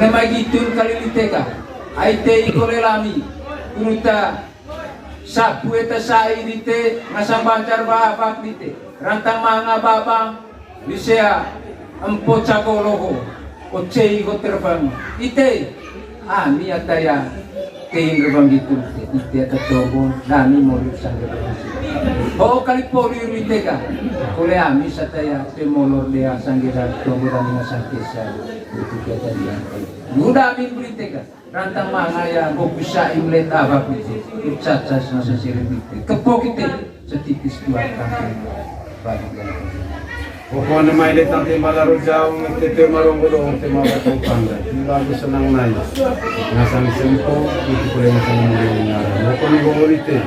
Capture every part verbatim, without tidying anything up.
Mai gitun kali lite ga, ai tei kole lami, kunuta sapu eta sai dite, ngasang banjar babak dite, rantang manga babang, lisea empo cago loho, ocei go terbang, ite, ami ataya, tein rebang gitun, ite ata tombo, dani mori sangge. Ho kali poli ite ga, kole ami sataya, te molor dea sangge dan tombo dan ngasang kesa, itu kita dia. Muda amin berite ga. Rantang manga ya, boku sa imlet abak ite. Ucacas nasa sirip ite. Kepok ite. Setipis dua kaki. Balik lagi. Pokoknya mai letang te malaro jauh, te te maronggo dohong te mawa tang pangga. Tiba aku senang nai. Ngasang sempo, itu kule ngasang mulai ngarang. Pokoknya gongor ite.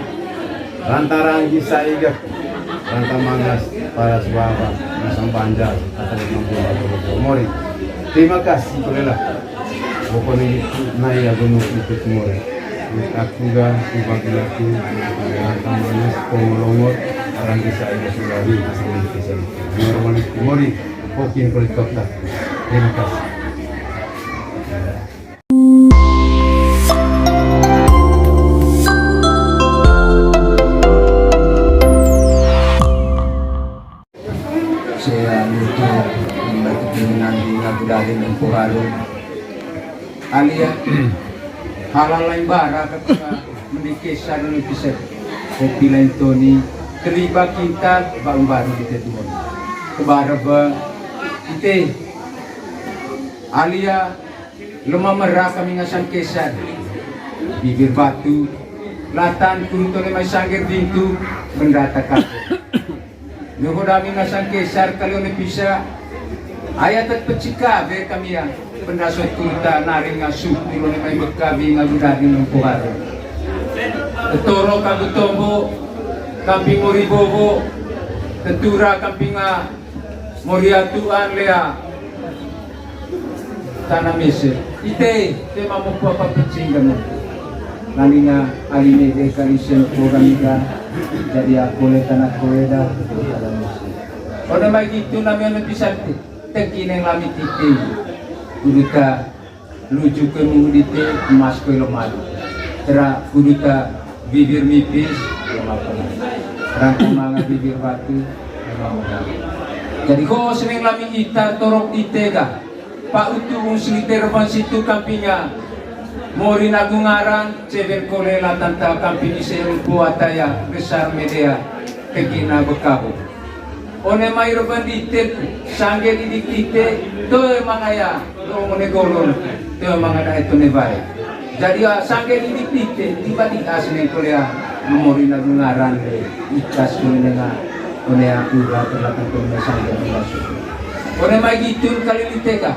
Rantang ranggi saiga. Rantang mangas, paras baba, ngasang banjar, atau mampu mori. Terima kasih, kule lah. Pokoknya itu nai agono itu semua. Aku ga, aku bagi aku, aku ga, aku manis, kongolongot, orang bisa ini sudah di, asal ini bisa. Normal itu mori, kopi yang kulit kota. Terima kasih. Sea nutu, imbatu pinanti ngaku dari nempo harum. Alia, halal lain bara ketika mendikesa dulu bisa. Kopi lain toni, teriba kintal, bau baru di tetuan. Kebara ba, ite, alia, lema mera kami ngasang kesa. Bibir batu, latan, kuntone mai sangger bintu, benda takate. Nuhun ami ngasang kesar kali one pisa. Ayat pecikabe kami ya. Pendaso tuta naring ngasuh, ilone mai bekabi ngagu daging nungku baru. Tetoro kagu tombo, kamping mori bobo, tetura kamping nga mori atuan lea. Tana mese. Ite, te mamu papa pecing gana. Naninga aline de kali sen ko gamiga. Jadi aku le tana koeda, tana mese. Ona mai gitu nami ona bisa te. Teki neng lami titi. Kuduta lucu ke mudite emas kue lemari. Tera kuduta bibir mipis, lemari. Rangka manga bibir batu, lemari. Jadi ho seneng lami ita torok itega. Pak Utu Unsri Terban situ kampinga. Mori nagu ngaran, cebel kole latanta kamping ise rupo ataya, besar medea, tegina bekabo. One mai roban ditet, sangge didik dite, toe mangaya, lo mone golon, toe mangada itu ne bae. Jadi, ah, sangge didik dite, tiba di asne kolea, mori nagu ngaran le, ikas kone nga, one aku la terlatang kone sangge dinas. One mai gitun kali ditega.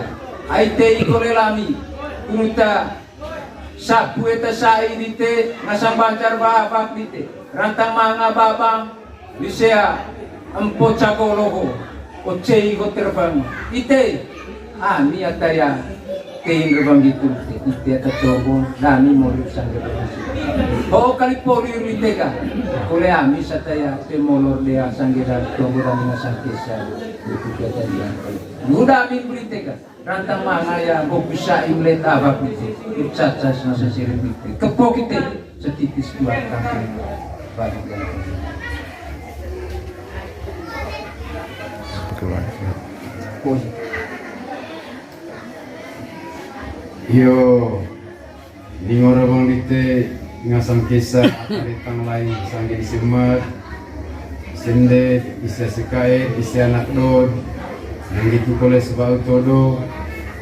Ai tei kole lami, kunuta sapu eta sai dite, ngasang banjar babak dite, rantang manga babang, lisea empo cago loho, ocei go terbang, ite, ami ataya, tein rebang gitu, ite ata tobo, dani mori sangge. Ho kali poli ru itega, kole ami sataya, te molor dea sangge dan tobo dan ngasang kesa, itu kita dia. Muda amin beri tega. Rantang manga ya, boku sa imlet abak ite. Ucacas nasa sirip ite. Kepok ite. Setipis dua kaki. Balik lagi. Oke, baik. Poli. Yo. Lingor abang dite ngasang kesa, ata retang lain sangge di semat, sende, isi sekae, isi anak dor, nanggitu kole sebau todo,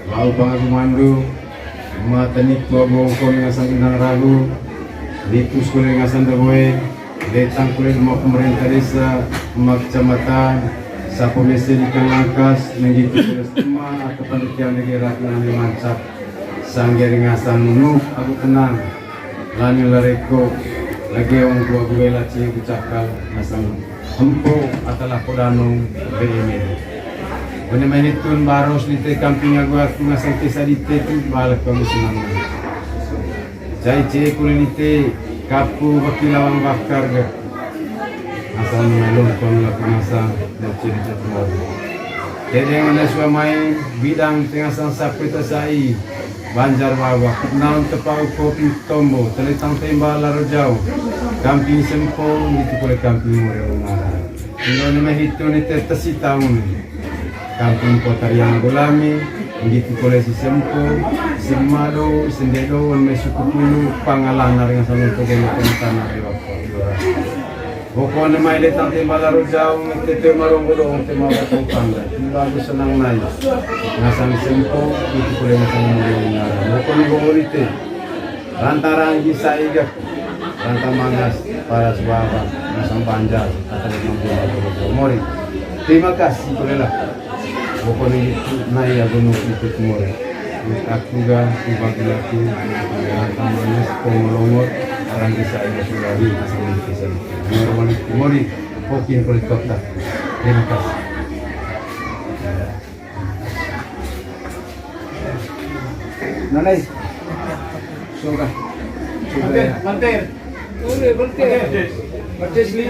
bau pangagu mandu, mata nitu abongkon ngasang indang ragu, nitu sekole ngasang daboe, letang kole lima pemerintah desa, lima kecamatan, sapo mese di Kangangkas, nanggitu kole sema atau panitia negara kunane mancap. Sangge ringasan nunu aku tenang. Lani lareko, lagi ongku aku bela cie aku cakal, asang empo atalah kodanong, be eme. Bone menitun baros dite kamping aku aku ngasang kesa dite tu balak kamu senang. Cai cie kuli dite kapu baki lawang bakar gak. Asal melongkon laku ngasang, mau cerita terlalu. Tedeng mana suamai bidang tengah sang sapu tasai. Banjar Wawak, naun tepau kopi tombo, telitang temba laro jau. Kamping Sempo, ngitu kole kamping Mori Ungaran. Ino neme hitu ni te tesi taun. Kamping Potariang Gulami, ngitu kole si Sempo, si Mado, si Ndedo, wan me suku Pulu, Pangalanar yang sama tu gelo tanah lewat. Bokone mai letang te malaro jau, te te maronggo dohong te mabatang panda. Tiba aku senang nai. Ngasang Sempo, itu kole ngasang Mori Ungaran. Bokone gogorite. Ranta Ranggi Saiga. Ranta Mangas, para suara, ngasang Banjar, atau mampu atau Mori. Terima kasih, bolehlah. Bokone itu nai ya gunung itu Mori. Aku ga, tiba aku, Ranta Mangas, Pongolongor, Ranggi Saiga sudah di ngasang Mori. Mori, Mori. Oke, boleh kota. Terima kasih. Nanai. Soga. Manter, manter. Ule, manter. Manter, Sli.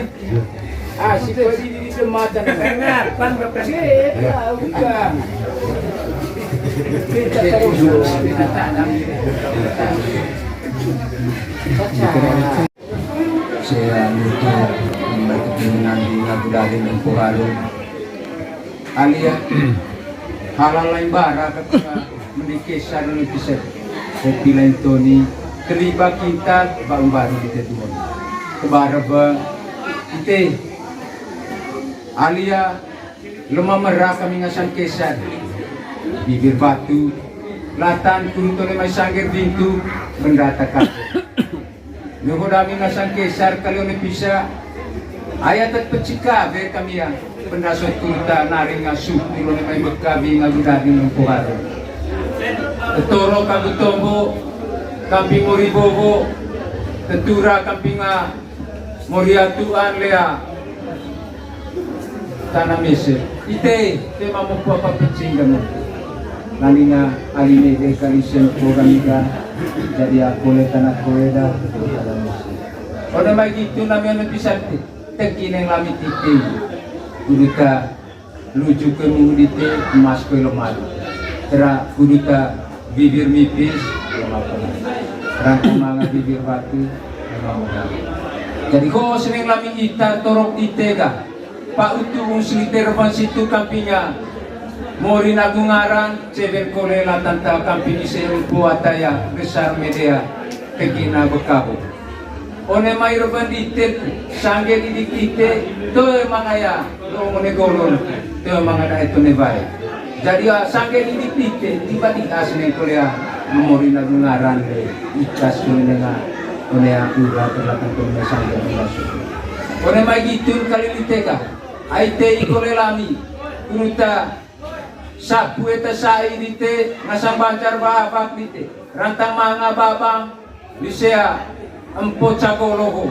Ah, si Padi di jembatan. Dengar, pan, Bapak. Iya, bukan. Kita terus, kita tanam. Sea nutu, membaca pinangan di ngaku dalil dan poharo. Alia, halal lain bara ketika menikah sarung pisar. Kopi lain toni, terlibat kita, bang baru kita tuan. Kebara ba, ite. Alia, lemah merah kami ngasang kesar. Bibir batu, latan turun tone mai sangger pintu, bendata kafe. Nyoho dami ngasang kesar kali one pisa. Ayat pecika be kami ya. Pendasot kurta naring ngasuh, turun mai bekabi ngagu daging nongko baru. Tetoro kagu tombo, kamping Mori Bobo, tetura kamping nga Mori Atuan lea. Tanah Mesir. Ite, te mamu apa pecing kamu. Naninga alime de kali sen program ida. Jadi aku le tanah koeda. Tanah Mesir. Pada mai gitu namanya bisa te-, teki neng lami titi. Kuduta lucu ke mudite emas kue lemari. Tera kuduta bibir mipis, lemah pernah. Rangka manga bibir batu, lemah modal. Jadi ho seneng lami ita torok ite ga. Pak Utu Usri Terban situ kampingnya. Mori nagu ngaran, cewek kole latanta kamping ise empu ataya, besar media, kegina bekabu. One mai reban dite, sangge didik dite, toe mangaya, lo mone golon, toe mangada itu ne bae. Jadi, ah, sangge didik dite, tiba di as ne kolea, Mori nagu ngaran le, ikas kone nga, kone aku ura terlatang kone sangge didik. One mai gitun kali ditega, ai te i kole lami, kunuta, sapu eta sai dite, ngasang Banjar babak dite, rantang manga babang, Lisea, empo cagolo ho,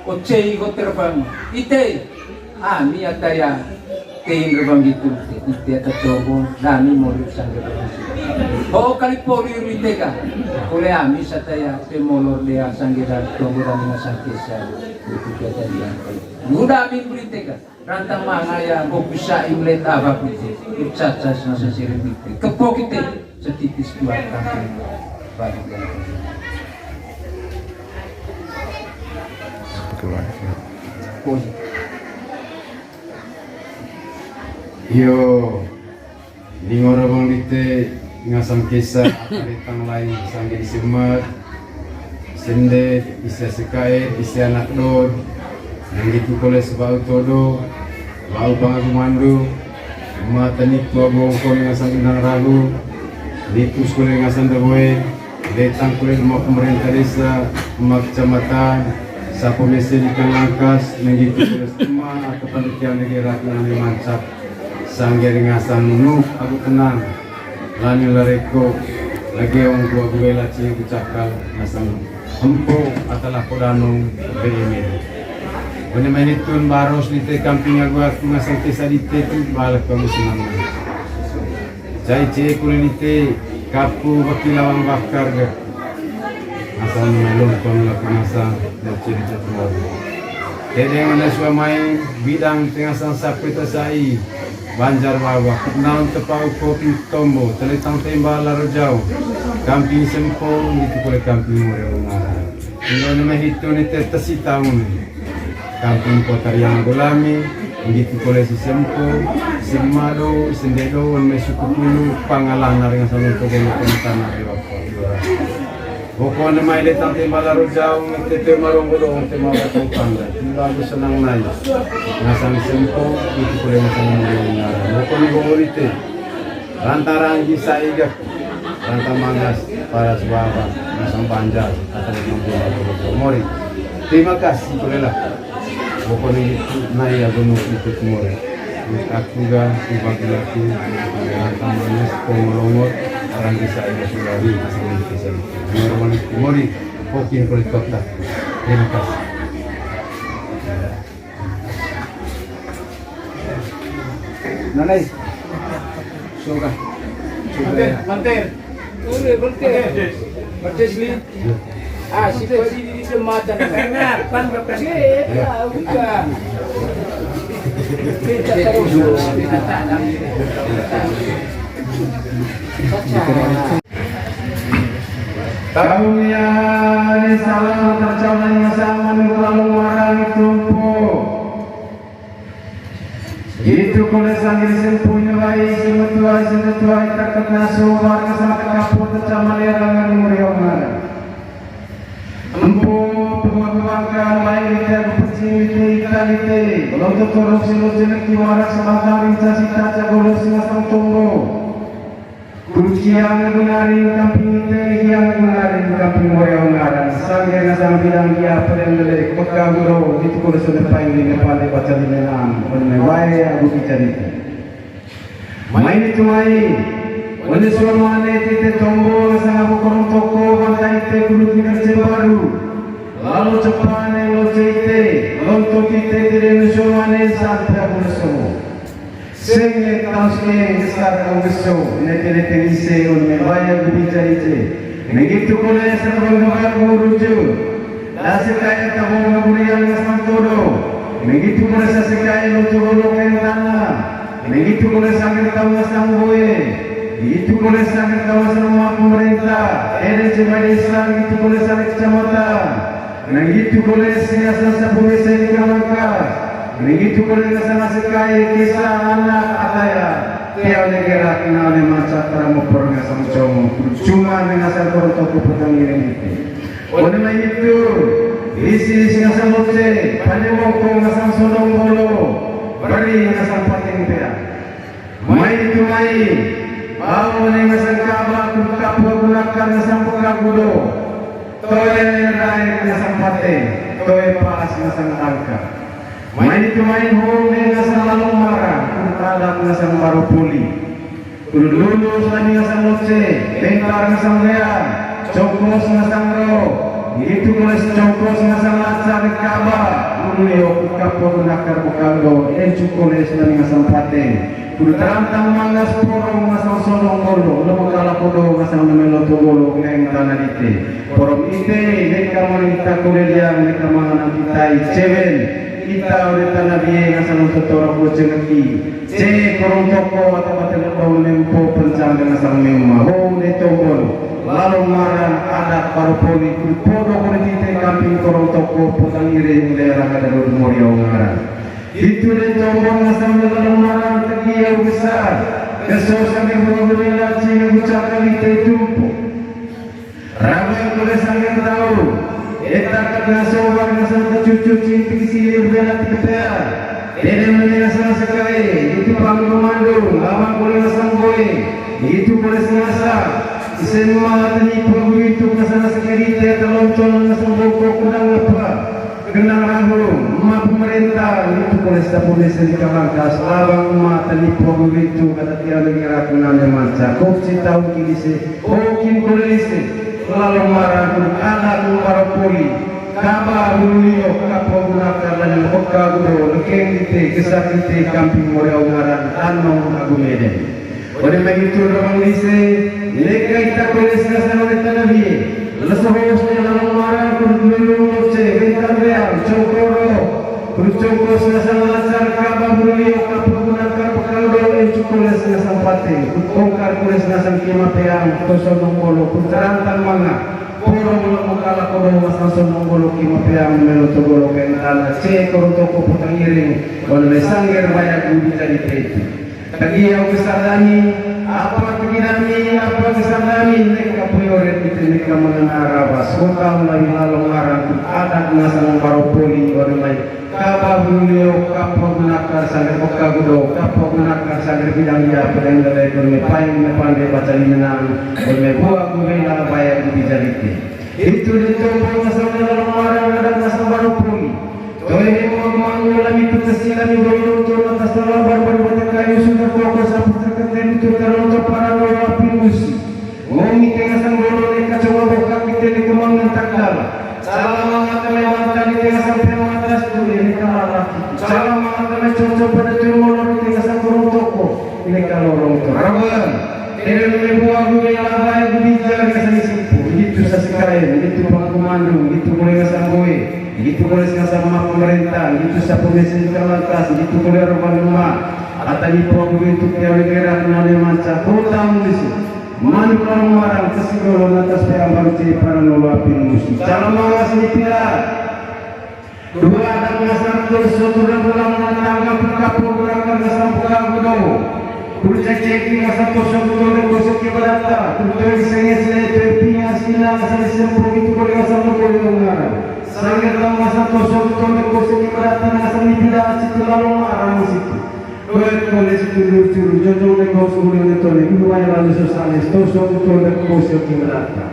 ocei ho terbang. Ite, ami ataya, tein rebang gitu. Ite ata tobo, dami mori sangge rebang. Ho kali poli ritega. Kole ami sataya, te molor dea sangge dan tobo dami ngasang kesa. Itu kata dia. Muda ami ritega. Rantang mangaya, boku sa imlet abak ite. Ipsacas nasa sirim ite. Kepo kite. Setitis dua kaki. Balik dan Yo. Lingora bang dite ngasang kesa, karetang lain, sangge di semat, sende, isi sekae, isi anak dod, yang gitu kole sebau todo, bau pangagu mandu, mata nipu abu ongkon ngasang undang ragu, nipu sekole ngasang daboe, letang kole rumah pemerintah desa, rumah kecamatan, sapo mesen ikan langkas, yang gitu kole rumah atau panitia negeri ragu nane mancap. Sangge ringasang nuk aku tenang. Lani lareko, lagi ongku aku bela cing aku cakal, ngasang empo atalah podanong, B M N. Bane menitun baros di te kamping aku, aku ngasang kesa di te tu balik kamu senang. Cai cie kulit di te, kapu baki lawang bakar ga. Asal melonton laku masa, dan cerita keluarga. Tedeng mana suamai, bidang tengah sang sapu tasai, Banjar Wawa, naun tepau kopi tombo, telitang temba laro jauh. Kamping Sempo, nggitu kole Kamping Moreo Ungaran. Indo nama hitu ni te tesi taun. Kamping Potariang Golami, nggitu kole si Sempo, si Mado, si Ndedo, wan me suku Pulu, pangalang nari ngasang untuk geng penentang nari waktu. Pokoknya mai letang te bala rojau, te te maronggo dong, te mau potong tanda. Tiba aku senang nai. Ngasang Sempo, nggitu kole ngasang Moreo Ungaran. Pokoknya gogorite. Ranta Ranggi Saiga, Ranta Mangas, para suara, Masang Banjar, kata Mori. Terima kasih, Kolela. Pokoknya itu, nai ya, gunung itu, Mori. Aku ga, tiba lagi, Ranta Mangas, Pongolongot, Ranggi Saiga, Sulawesi, Mori, Mori, Mori, Kokin, Kolela, Kota. Terima kasih. Nanay. Soga. Soga. Manter. Ore, manter. Manter, Sli. Ah, si Padi di jembatan. Benar, pan berkas. Iya, bukan. Kita terus. Tahu ya, ini salam tercapai sama Nurul Marang itu, Pu. Itu kole sanggil sempurna wai, semetuai, semetuai, takut nasu, warga sama kapu, tercaman ya, rangan Moreo Ungaran. Empu, pemangkang, lain ite, aku pecing ite, ikan ite, lonto torok, silo, jelek, kiwarak, sebatang, rinca, sita, cagolo, singa, sang, tombo. Kuciang gunari kamping ite, yang gunari kamping Moreo Ungaran, sangge ngasang bidang dia, pedang lele, beka guro, itu kole sone paing, lima pande, baca lima enam, one wae, aku bicara itu. Mai ni tu mai, one suamane tite tombo, ngasang aku korong toko, bantai te kudu tiga baru. Lalu cepane lo ceite, lonto tite, tide suamane, sampai aku lesomo. Senge taus ke besar kau geso, nete-nete nise, un me baya gubija ije. Mengitu kole serba gabak nguruju. Dasi kaya tabung ngurian ngasang todo. Mengitu kole sasi kaya lutu hulu kain tanah. Mengitu kole sangir tau ngasang boe. Mengitu kole sangir tau ngasang rumah pemerintah. Ede cuma desa, mengitu kole sangir kecamatan. Mengitu kole singa sasa bumi seni kamangka. Mengitu kole ngasang sekai kisah anak ataya. Tiang negerak nane mancak para mopor ngasang como. Cuma ngasang korontok kupetang iring itu. One mengitu, isi isi ngasang loce, pande mongko ngasang sodong bolo, beri ngasang pating pea. Mai tu mai, bau ne ngasang kaba, kudu kapua, kudu nakar ngasang pekagudo. Toe rae ngasang pate, toe pas ngasang tangka. Mai tu mai, home ngasang lalong mara, kudu adat ngasang baru poli. Kudu lulus lagi ngasang loce, bentar ngasang lean, congkos ngasang ro. Itu kole congkos ngasang lacar kaba, kudu yo kudu kapua, kudu nakar, kudu kanggo, encu kole lagi ngasang pate. Kudu terantang mangas porong ngasang sodong bolo, lemo kala kodo ngasang nemelo togolo, ngeng tanah dite. Porong ite, neka mani ita kole liang, neka manganang ita icewen, ita ore tanah bie ngasang totorok lo cengeki. Ce korong toko, mata-mata bau nempo pencang dengan sang meuma. Ho ne tombol, lalong marang adat baru poli, kudu podo kole tite kamping korong toko, potang ire, ule raka dado Moreo Ungaran. Itu ne tombol ngasang lalong marang tegi au besar. Keso sambil mengambil laci, ngebucak kali te tumpu. Rawe kole sanggen tau, eta kena sobar ngasang kecucu, cimping silir bela tepea. Dede mene ngasang sekai, itu pang pemandung, lama kole ngasang boe, itu kole sengasa. Isen ma teni pelagu itu ngasang sekali, teta loncong ngasang boko kudang apa. Genang rahu, ma pemerintah, itu kole sapune selika langkas, labang ma teni pelagu itu, kata tiada kira kenalnya manca, kok si tahu kini si. Okin kole lise, lalong marang kudu anak kudu baru poli, kaba bulu liok, kapua guna karlanya peka gudo, lekeng dite, gesak dite, kamping Moreo Ungaran, tanong agu meden. Ode mengitu ramang lise, leka ita kole singa sana ode tanah bie, leso hos ne lalong marang kudu lulung loce, bentar beang, cokoro, kudu cokos ngasang lacar, kaba bulu liok, kapua guna kar pekal do, encu kole singa sampate, kudu tongkar kole singa Ngasang kima peang, to sondong bolo, pun terantang manga. Porong lo mengkala kodo, ngasang sondong bolo, kima peang, melo to bolo, kain tanah, ce, koron toko, potang iring, wan me sangger bayak budi jadi tetu. Tegi au besar dami, apa tegi dami, apa besar dami, neka priore itu neka mengenal rabas, kota mulai lalong arang, adat ngasang baro poli, wan mai. Kapa bulio, kapa gunakar sanggar peka gudo, kapa gunakar sanggar bidang dia, pedang dalai gurme paing me pande baca linenang, gurme buah gurme na baya gudi jarite. Itu dito bang ngasang dalam marang ada ngasang baro poli. Toi demo mangu lami putesi lami gurung tur atas dalam baru baru bata kayu sudah koko sapu terketen itu terlalu parano api musi. Ngomi tengah sanggolo ne kacau mabok kaki tele kemang ngentak dala. Salah mangata me mata di tengah sampai atas tu ini kalah laki. Salah mangata me cocok pada tu molor di tengah sanggolo toko ini kalorong tu. Rawan. Tele me buah gue labai gue bijar ngasang simpu. Gitu sasikain, gitu pangkumandung, gitu mulai ngasang boy, gitu mulai ngasang sama pemerintah, gitu sapu mesin kalantas, gitu mulai rumah rumah. Atani po gue itu piawe gerak nane manca kota musi. Manuk lalong marang, kasi golon atas peang baru ciri parang lolo api musi. Calon mawas ni pira. Dua anak ngasang terus soturan ulang menang tangga pekapu gerakan ngasang pekapu do. Kurca ceki ngasang kosong betul dan kosong ke berata. Kurca isengnya sila itu epinya sila ngasang disempo gitu boleh ngasang betul yang ngarang. Sangga tau ngasang kosong betul dan kosong ke berata ngasang di pira acit lalong marang situ. Doet kone situ lucu, jojong ne kau sumulio ne tone, guru waya lalu sosales, toso utol dan kosio ki merata.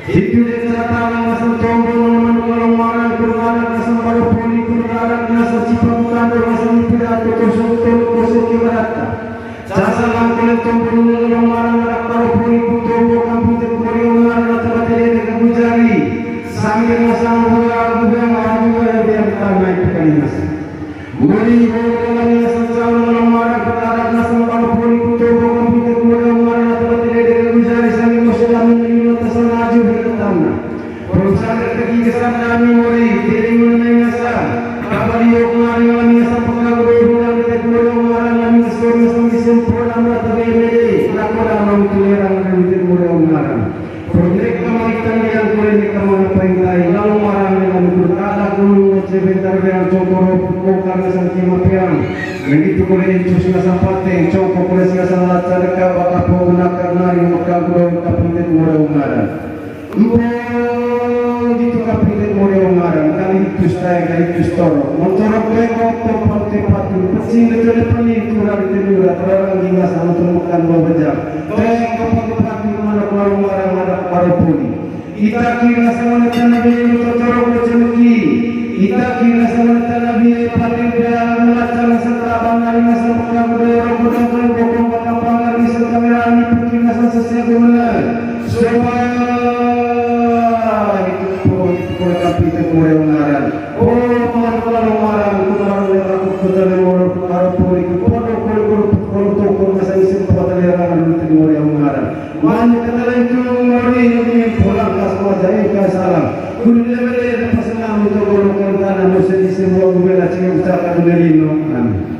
Hitu de cara tanang ngasang tombo, ngasang manuk lalong marang, kurang anak ngasang baro poli, kurang anak ngasang cipang kando, ngasang hitu de atu toso utol dan kosio ki merata. Sasa langkole tombo, ngasang lalong marang, anak baro poli, ku tombo, kampung tek mori, ngarang, anak tabate dede, kabujari. Sambil ngasang buah, buah, buah, buah, biar tanah itu kali ngasang. Mori boro lami ngasang calon lalong marang, kata adat ngasang baro poli ku tombo, kampung tek mori lalong marang, atau bati dede lalong jari, sangge mose lami ngelino tasana aju berketana. Poro sangge tegi gesan lami mori, dede mengenai ngasang. Kapali yok mari lami ngasang peka gede, bulan tek mori lalong marang, lami ngasor ngasang disempo, lami rata bemede, lako damang tulerang, lami tek mori lalong marang. Perneka maitan yang kore neka mangapain tai, lalong marang dengan kurkada kulung, ngece bentar beang cokoro, pukul karena sangki mapeang. Begitu kore encus ngasang pateng, cokok kore singasang laca deka, bakapo menakar nari, mekang kuda, kapintet murau ngaran. Empong gitu kapintet murau ngaran, kali itu stai, kali itu storok. Mentorok bengkok, tempat tempat, pecing betul pening, kurang tenura, terang di ngasang untuk makan dua bejak. Teng kepak-kepak di mana warung-warung ada baru puli. Ita kira sama tanah biaya totoro bocemeki. Ita kira sama tanah biaya paling biaya melacan serta bangari masa pekan bedoro bedoro bokong bakapang lagi serta merah ini pikir masa sesia gumena. Sobat itu pun itu pun tapi itu mulai mengarang. Oh, marang-marang, kumarang, aku kota Leworo, kumarang, puri, kupodo, kuri, kuri, kuri, toko, masa isin, kota Leworo, nunti, mori, marang. Mani, kata lain, tu, mori, ini, pulang, kas, wajah, eh, kas, salam. Kudu, lewere, lepas, enam, itu, bulu, kentana, musa, isin, wa, ubela, cing, ucap, kadu, lelino. Amin.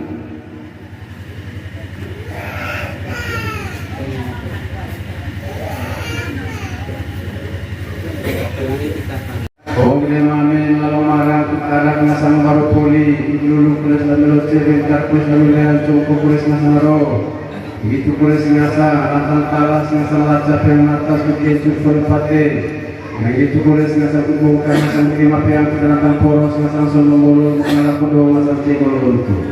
Om Lema Amen, lalo marang, kutarak ngasang baro poli, lulu kules lamelo cewek, tarkus lalu lean, cungku kules ngasang ro. Gitu kules ngasang, lantang talas ngasang laca, peang atas, bikin cukul pate. Gitu kules ngasang kubungkan, ngasang kima peang, kutanatang poros, ngasang sono mulu, ngasang kudo, ngasang cegol untuk.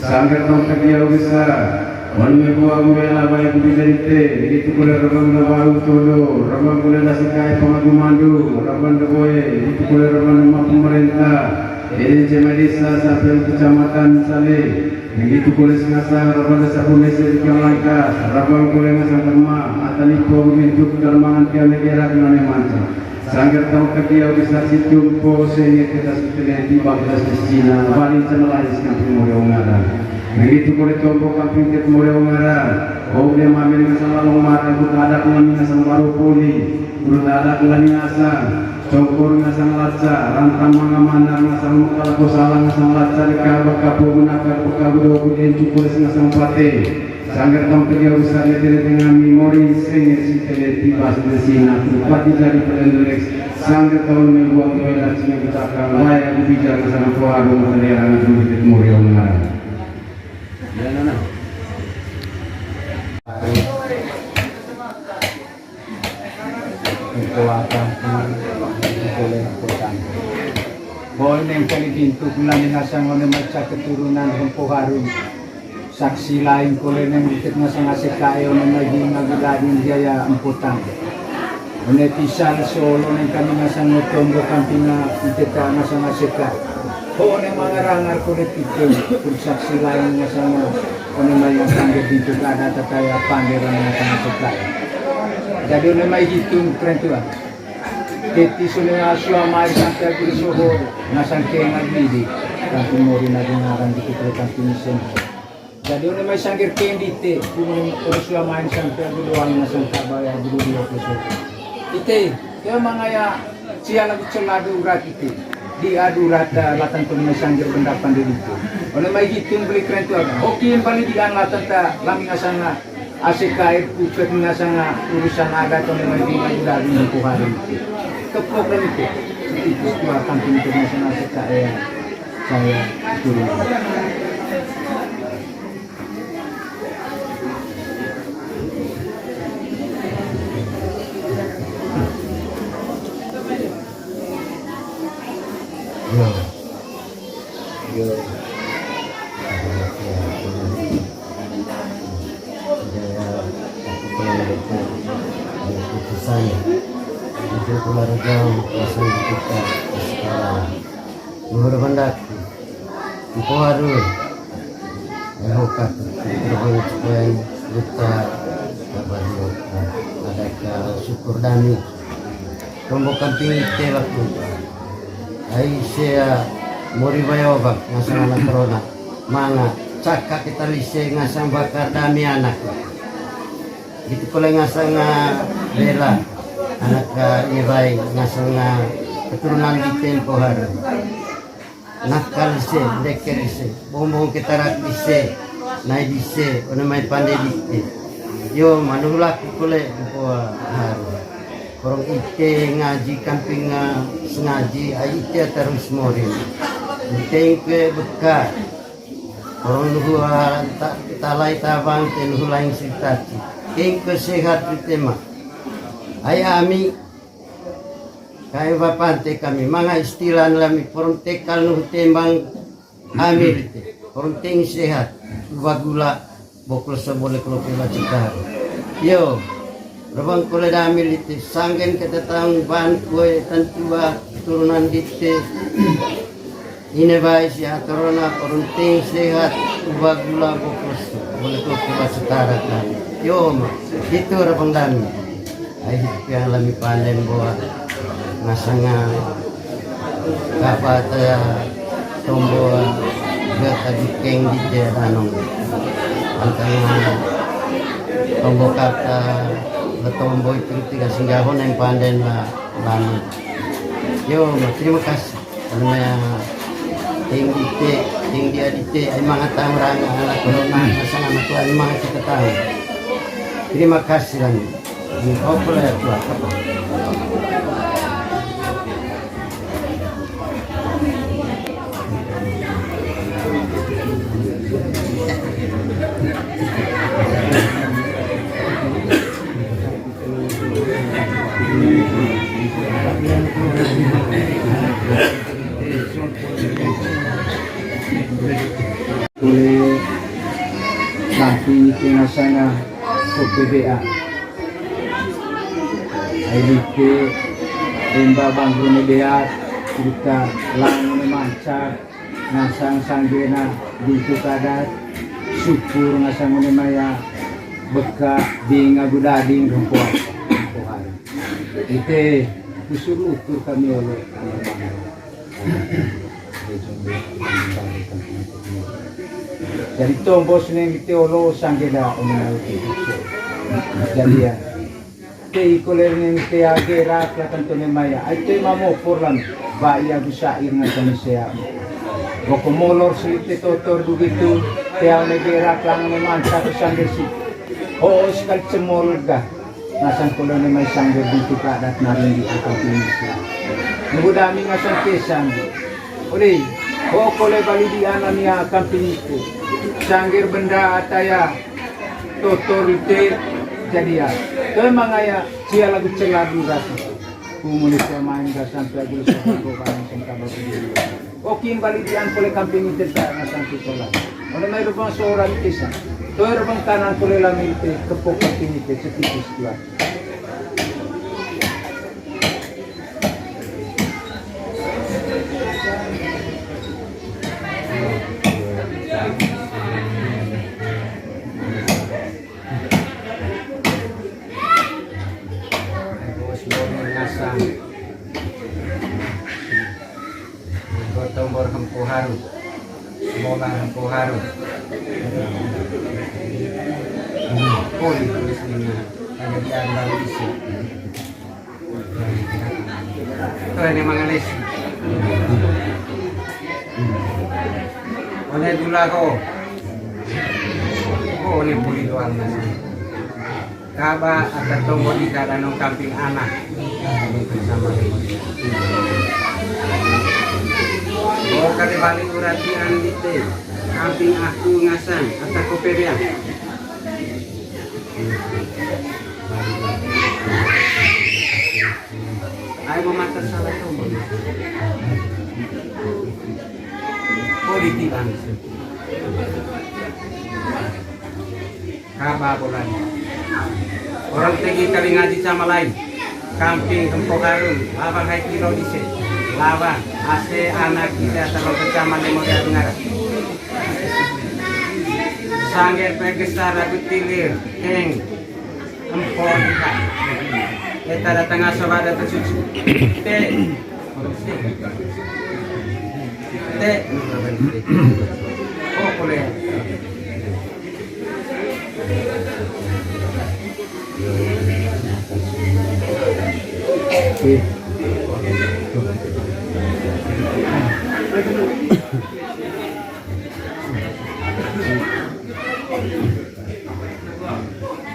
Sanggar tong tegiau besar. Wan me bua gule labai budi jarite, gitu kule rabang da bau todo, rabang kule da sikai pangagu mandu, rabang da boe, gitu kule rabang da ma pemerintah, R N C ma desa sampai kecamatan sale, gitu kule singasa, rabang da sapu mese di langkas, rabang kule ngasang terma, atani po bentuk termangan kia negara nane manca. Sanggar tau kadia bisa situ po senge kita sutene tiba kita sesina bali sama lain singkat mureo ngaran. Begitu kore tombo kampung ket mureo ngaran. Om dia mamen ngasang lalong marang, kut adak nami ngasang baro poli, kut adak nami ngasang congkor ngasang laca, rantang manga manar ngasang mukal ko salah ngasang laca deka baka po gunaka baka gudo kut encu kulis ngasang pate. Sanggar tahu kerja besar di tengah-tengah memori seni si tele tiba sini. Bupati jadi pelendurek sanggar tahu membuang bela sini kita akan layak bicara sama keluarga material anak murid Mori Ongarang. Boy neng kali pintu kula minasang one maca keturunan Hempo Harun. Saksi lain kole neng dikit ngasang aseka e one mai di ngagu dading jaya empotan. One pisal solo neng kami ngasang otombo kampinga iteta ngasang aseka. Ho one mangarangar kole pite, pun saksi lain ngasang one mai ngasang gedintu kada tataya panderan ngasang aseka e. Jadi one mai hitung keren tua. Keti sone asua mai sampai aku soho ngasang kenga bidi. Kampung Mori nagi ngaran dikit kole kampung isen. Jadi one mai sangger kendi te, kumun terus ya main sampai agu doang na sangka baya agu dua puluh satu. Ite, ya mangaya cia lagu celadu urat ite. Di adu rata latan tu mai sangger pendapan dari itu. One mai hitung beli keren tu aga. Oke, yang paling di latan ta lami ngasanga aseka air pucet ngasanga urusan adat one mai di agu daging ku hari. Kepok dan itu. Itu dua kampung internasional aseka air. Saya turun. Yo. Yo. Jaya, aku pulang itu, di putusan, itu keluarga, masih di kita, sekarang. Luhur bandak. Ipo aduh. Eho katu. Terbang cepeng. Luta. Kabar luta. Ada ka syukur dami. Tombokan tinggi te waktu. Ai sea mori bayobak ngasang anak corona. Manga. Caka kita lise ngasang bakar dami anak. Gitu kole ngasang bela. Anak ini baik ngasang keturunan di tempo hari. Nakal ise, ndeker ise, bombong ketarak ise, nai dise, one mai pande dite. Yo, manuhulaku kole, mpoa haru. Korong ite ngaji kamping nga sengaji, ai ite terus morin. Ite ke beka. Korong nuhua ta-, talai tabang, te nuhulaing sitaci. Ite ke sehat ite ma. Ai ami, Kai bapante kami, manga istilah lami, porontekal nuhu tembang ami rite, poronteng sehat, uba gula, bokol sebole kelope bacita. Yo, rebang kole dami rite, sanggen kete taung ban kue tantua turunan dite. Ine bai si atorona, poronteng sehat, uba gula, bokol sebole kelope bacita kan. Yo, ma, itu rebang dami. Ai hitu pian lami panden boa ngasanga kaba ta tombo ga tadi keng di je ranong. Antanga tombo kata le tombo itu tiga singgaho neng panden la lami. Yo, terima kasih. Karena tinggi te, tinggi adite, ai manga tangrang, anak corona, ngasang anak lain, manga kita tahu. Terima kasih lami. Ini opo la ya, Tuhan? Kole lampi tengah sana ke P B A. Ai dite, emba bangkrone beat, kita lang ne mancar, ngasang sanggena, bintu kadat, syukur ngasang one maya, beka, ding agu dading, gempoan, gempoan. Ite, kusur lutur kami olo. Jadi tombo seneng di te olo sanggeda ono mau di. Jadi ya. Te iko lereng te agera kelatan tone maya. Ai te mamo porlan. Ba ia bisa ir ngasang sea. Boko molor selite totor begitu. Tea one gerak lang memang satu sangge si. Oh, sekali cemol ga. Ngasan kole one mai sangge bintu ka adat nari di angka pinisi. Nunggu dami ngasan ke sangge. Ode, ho kole bali di ana nia kamping itu. Sangger benda ataya totor te jadi ya. Ke mangaya sia lagu celadu rasa. Kumuli sia main gasan pelagu sia ko barang sengka baru dulu. Okin bali di an kole kamping itu tak ngasan ke sekolah. Ode mai rubang seorang itu sa. Toe rubang kanan kole lami itu kepok kamping itu setipis kuat. Gotong bor hempo haru. Mola hempo haru. Poli tulis nina. Ada di baru isi. Toe ne mangalis. One gula ko. Ko one puli doang. Kaba ata tombo di kada nong kamping anak. Ko kade bali urati andite. Kamping aku ngasan ata ko perean. Ai mamakan salah tombo. Politik langsung. Kaba bolani. Orang tegi kali ngaji sama lain. Kamping kempo karung, labang hai kilo dise. Labang, ase anak kita terlalu kecaman di model dengar. Sangge pegesar aku tilir, heng. Empon. Eta datang aso bada tersuci. Te. Te. Oh, boleh.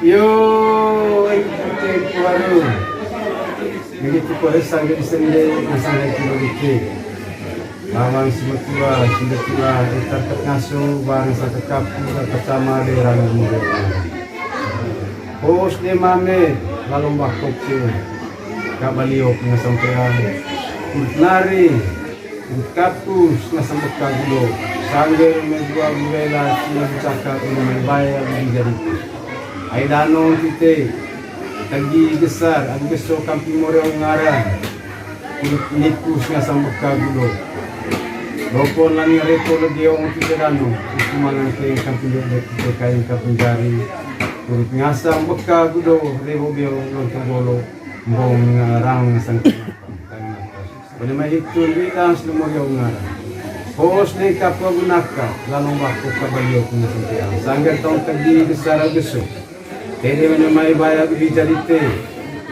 Yo, ai, ite kuaru. Begitu kore sangge disende, sangge kilo dite. Bawang simetua, simetua, itar ket ngaso, barang satu kapu, satu sama de rang mure. Hos de mame, lalong bakok ce. Kabaliok ngasampean. Nari. Kapus ngasang bekal gulo, sangger medua gulela sila cakap ini maibaya budi jadi. Ai dano tite, tagi gesar, agi geso kamping Moreau ngaran. Kulit nipus ngasang bekal gulo. Lopon lani repo legeong tite dano, itu mangan ke kamping dek tite kain kamping jari. Kulit ngasang bekal gulo, rebo beong lonto bolo, mbong ngarang ngasang. Pone mai hitu, wi'dans ne Moreau ngaran. Hos ne kapua gunaka, lalong bako kabalio kuna sampean. Sanggar taung tagi gesara gesu. Tede mane mai baya budi jadi te.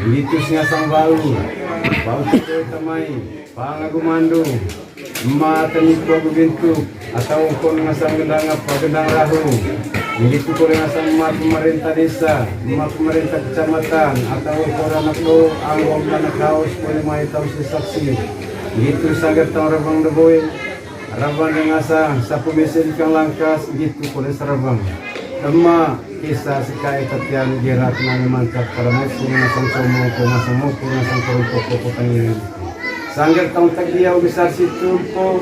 Ngitus ngasang bau. Bau te tamai. Pangagu mandu. Ema tani kua bebentuk. Atau kon ngasang gendang apa, gendang rahu. Begitu kole ngasang ema pemerintah desa, ema pemerintah kecamatan, atau kore anak do, anggom anak haus, kole mai tahu sesaksi. Begitu sanggar tang rebang deboy, rebang de ngasang, sapu mesin kang langkas, begitu kole serebang. Ema, kisah sekai tatian gerak nang mantap pada musim ngasang somo, ko ngasang mopur, ngasang korumpok, ko petani. Sanggar taung tak diau besar situ, ko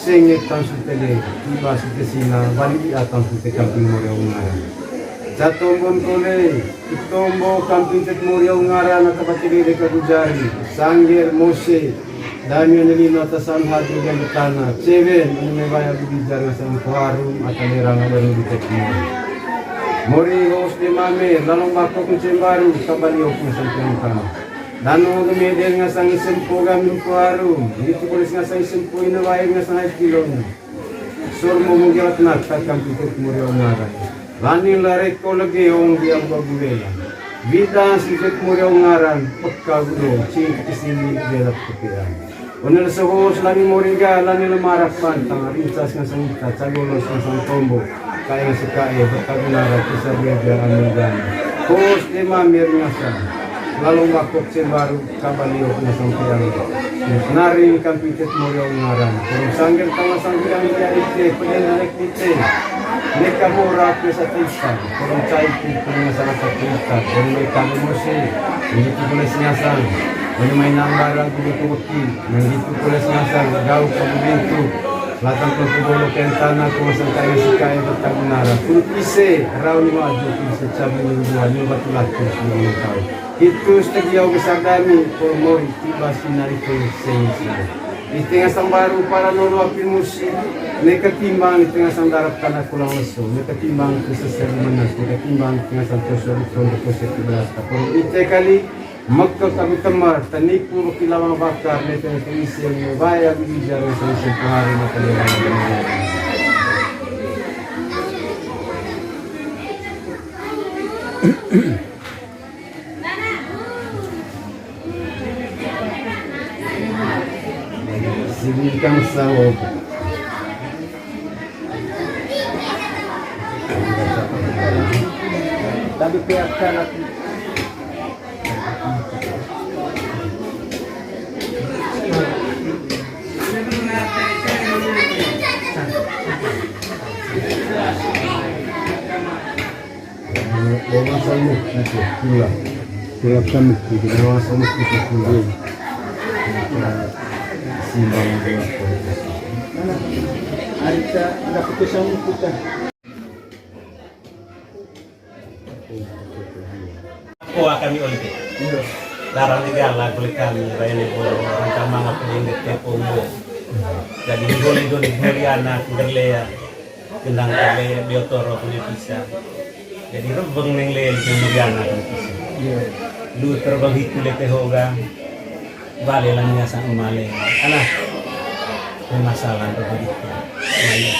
Senge taung sute le, iba sute sina, bali ia taung sute kamping Moreau ngaran. Catombon kole, itombo kamping tet Moreau ngaran ata batele deka gujari, sangger mose, dami ane lino ata san hadu gandetana, cewen, ane mebaya budi jari ngasang ko harum, ata lerang ada budi tet mori. Mori hos de mame, lalong bakok kucembaru, kabali ok ngasang piang tana. Dano gemede ngasang isempo gamin ko harum, gitu polis ngasang isempo ina wae ngasang ai kilon. Sormo munggilat nata kampung tet Moreau ngaran. Lani lareko lege ong dia gua guela. Bida sitet Moreau ngaran, peka gudo, cing kesini bela kepean. Onel sehos lani moriga, lani lemarak pantang, rincas ngasang ita, cagolos ngasang tombo. Kae sekae, berkabunara, kisah gereja, anu, dan. Kos tema meringasan. Lalu bakok cembaru, kabalio, kena sampeang. Nari, kampitet, moyo, ngaran. Kurung sangger, kama sangger, yang dia ite, pengen naik ite. Neka mora, kesa tisan. Kurung cai, ku, pengen salah satu ikan. Kurung mereka, emosi. Ini, tulis, ngasang. Ini, main nambara, guru, tuki. Nang gitu pula sengasang, gau kabu bintu. Latang pun kubolo kentana, kumasang kain sikae bertagunara. Kun ise, rau ni maju, kun ise cabi ni dua, ni batu laki, ni kau. Itu setegiau besar dami, pomoi, tiba sinari pun sengsi. Di tengah sambaru para nono api musi, ne ketimbang di tengah sandarap tanah kulang lesu, ne ketimbang ke seseri menas, ne ketimbang di tengah santoso di kondo kose tiba. Tapur ite kali, Mekka kami temar, tenipu beki lawang bakar, nete nete isi yang baya bibija, nete nete pengaruh mata lewat. Sini kamu selalu. Tapi pihak kanan. Lewat samuk gitu, pulang. Lewat samuk gitu. Lewat samuk gitu, pulang. Simbang dengan. Arika, nggak pakai samuk kita. Koa kami oleh. Iya. Larang digala boleh kami, raya ni bolo, rantang manga peding gete pombo. Jadi boleh doni, boleh anak, gerlea, gendang kale, biotoro, punya pisang. Jadi rebeng neng lel, boleh anak, punya pisang. Iya. Lu terbang hitu lete hoga. Bale lan ngasang male. Alah. Permasalahan tu begitu. Mayat.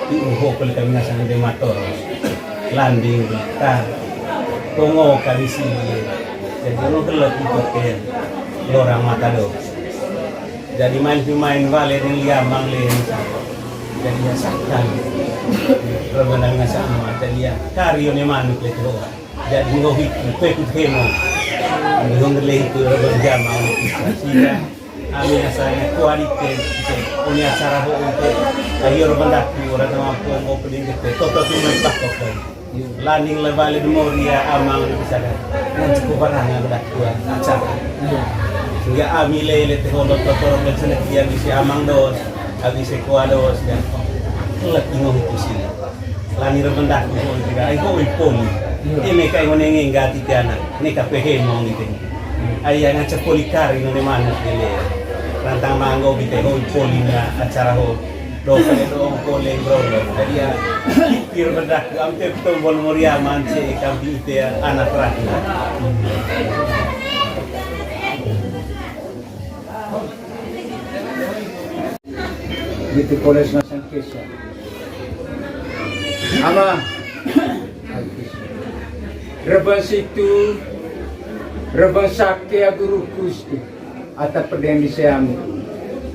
Di uho kali kami ngasang de mator. Landing ta. Tongo kali sini. Jadi ono gelap itu ke lorang mata do. Jadi main pemain bale dengan liamang le. Jadi ya sakal. Rebana ngasang mata dia. Kario ne manuk le tu orang. Jadi nggo hitu, pekut hemo. Nggo ngelehi tu rebeng jama, nggo kisah sida. Ami asanya kualite, gitu. Punya acara ho ute. Ayo rebeng daki, orang sama pun nggo peding gitu. Toto tu main bakok kan. Landing le bale de moria, amang bisa kan. Yang cukup barang yang bedak dua acara. Sehingga ami lele teh holo toto rebeng senek dia bisi amang dos, habis kuados dan. Kelek nggo hitu sini. Lani rebendak ko tiga, ai ko ipoli. Iya. Eme kai ngone ngga titiana, neka pehe mong ite. Ai yang ngaca poli kari ngone manuk lele. Rantang manggo bite ho ipoli na acara ho. Do pole do pole bro. Jadi ya, pir rebendak am te tombol moria mance kampi ite anak rakyat. Gitu koles ngasang kesa. Ama. Rebeng situ, rebeng sake agu rukus tu. Ata pedeng di seami.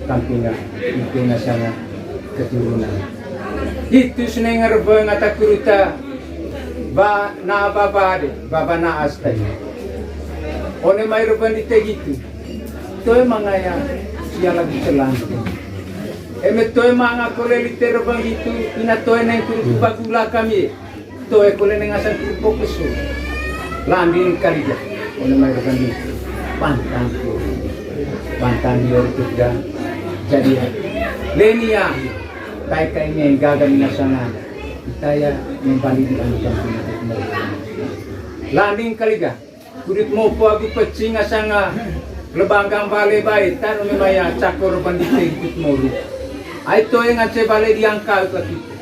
Kampinga, ipinga sana keturunan. Itu seneng rebeng ata kuruta. Ba na baba de, baba na asta. One mai rebeng di tegitu. Toe mangaya sia lagi celang. Eme toe manga kole lite rebang gitu, ina toe neng kurutu bagula kami. Toe kole neng asan kurutu bokesu. Landing kali ja. One mai rebang gitu. Pantang ku. Pantang di orkut ga. Jadi ya. Lenia. Tai kai neng gaga minasangan. Itaya membali di anu. Landing kali ga. Kudut mopo agu pecing asanga lebanggang bale bae tanu ni maya cakor bandite ikut moru. Ai toe ngance bale diangka uka kita.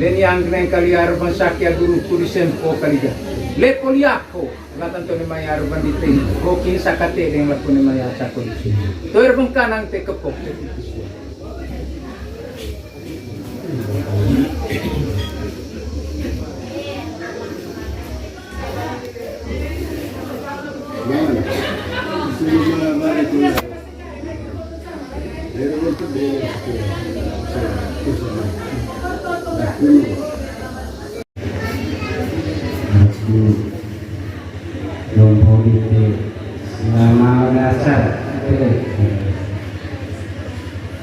Leni anggneng kali arban saki agu ruku di sempo kali ga. Lepo liako latan to ni maya arban dite. Kokin sakate deng laku ni maya cakor. Toe rebeng kanang te kepok te tipis.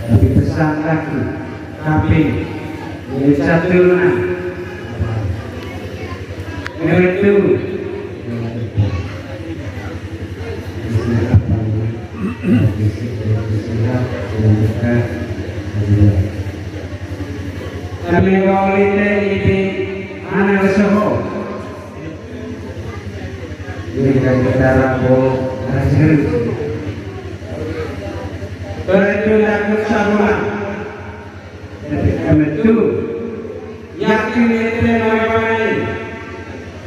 Tapi pesan aku, kaping, jadi satu nah. Itu. Kami mau lite ini anak soho. Ini kan kita rabo hasil. Berarti takut sabulan. Tapi kami tu yakin itu yang mana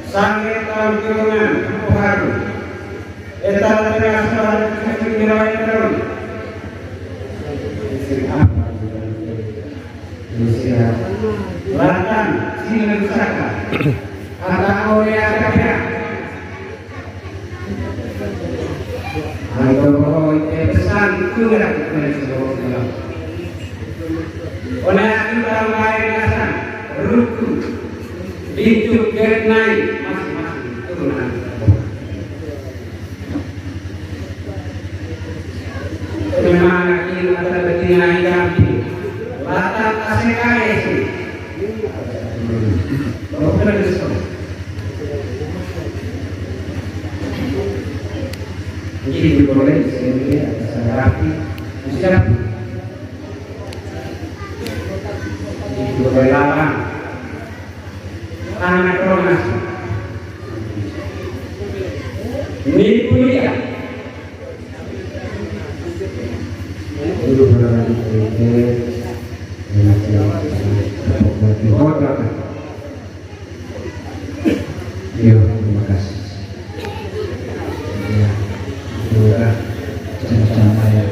sangit tahun turunan baru. Eta terasa kecil nilai terus. Isi apa? Isi apa? Latang, sila saka. Kata oleh ada. Ayo, boy, eh, pesan itu ya, kita sudah bilang. Oleh aku dalam lain dasar, ruku, pintu, gate naik, masing-masing turunan. Memang ini mata betina yang jampi, latang asik aja sih. Oke, boleh, sini atas rapi, siap. Boleh larang. Anak ronas. Ini kuliah. Dulu pernah di P T, di kota. Iya, terima kasih. Iya, itulah sama-sama ya,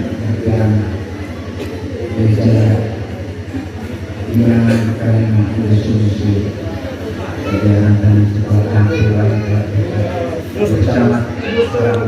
yang gereja yang kalian susu jajaran dan sekolah bersama orang